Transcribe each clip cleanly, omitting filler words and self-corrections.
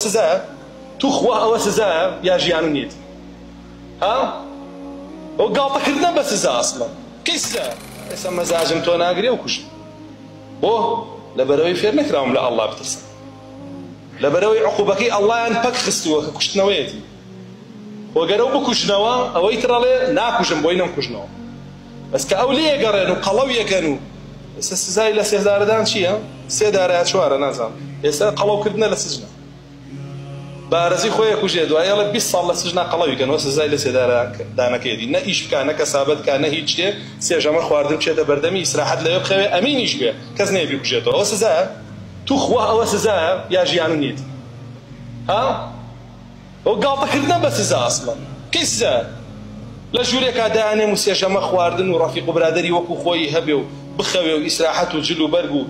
سزایە؟ توخوا ئەوە سزایە یا ژیان و نیەتی؟ ها؟ ئەوە گاڵتەکردنە بە سزا ئەسڵەن کەی سزایە؟ ئێستا مەزاجم تۆ ناگرێ و کوژم بۆ؟ لەبەرئەوەی فێر نەکراوم لە اللە بترسم لەبەرئەوەی عقوبەکەی اللەیان پەک خستووە کە کوشتنەوەیەتی خۆ گەر ئەو بکوژنەوە ئەوەی تر ئەڵێ ناکوژم بۆی نەمکوژنەوە بەس کە ئەو لێگەڕێن و قەڵەویەکەن و ئێستا سزای لە سێدارەدان چییە؟ سێدارە یا چوارە نازانم ئێستا قەڵەوکردنە لە سجنە بارزی خۆی ئەکوژێ دوایی ئەڵێ 20 ساڵ لە سجنا قەڵەوی کەن وە سزای لە سێدارە دانەکەیەتی نە ئیش بکا نە کەسابەت کا نە هیچ شتێ سێ ژەمە خواردن بچێتە بەردەمی ئیسراحەت لەوێ بخەوێ ئەمینیش بێ کەس نەیە بیکوژێتەوە ئەوە سزایە توخوا ئەوە سزایە یا ژیان و نیەتی ها ئەوە گاڵتەکردنە بە سزا ئەسڵەن کەی سزایە لە ژوورێکا دانێم و سێ ژەمە خواردن و ڕەفیق و برادەری وەکو خۆی هەبێ و بخەوێ و ئیسراحەت و جل و بەرگ و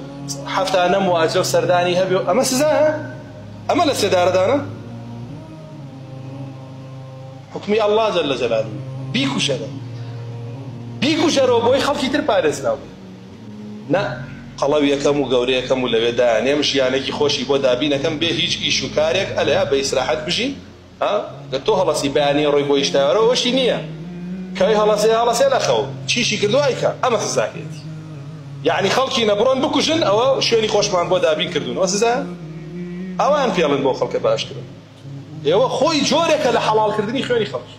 هەفتانە مواجە و سەردانی هەبێ و ئەمە سزایە ئەمە لە سێدارەدانە حوکمی اللە جل جلاله بیکوژەرە بیکوژەرەوە بۆی خەڵکی تر پارێزراو بێ نا قەڵەویەکەم و گەورەیەکەم و لەوێ دانێم ژیانێکی خۆشی بۆ دابینەکەم بێ هیچ ئیش و کارێک ئەلیا بە ئیسراحەت بژی ها گەر تۆ هەڵەسی بەیانی ڕۆی بۆ ئیش تایارە ئەوەشی نییە کەی هەڵەسێ هەڵەسێ لە خەو چیشی کردووە ئەیکا ئەمە سزاکەیەتی یەعنی خەڵکی نە بڕۆن بکوژن ئەوە شوێنی خۆشمان بۆ دابین کردوون ئەوە سزایە ئەوان پێڵن بۆ خەڵکە باشترە ئێوە خۆی جۆرێکە لە حەڵاڵکردنی خوێنی خەڵکی.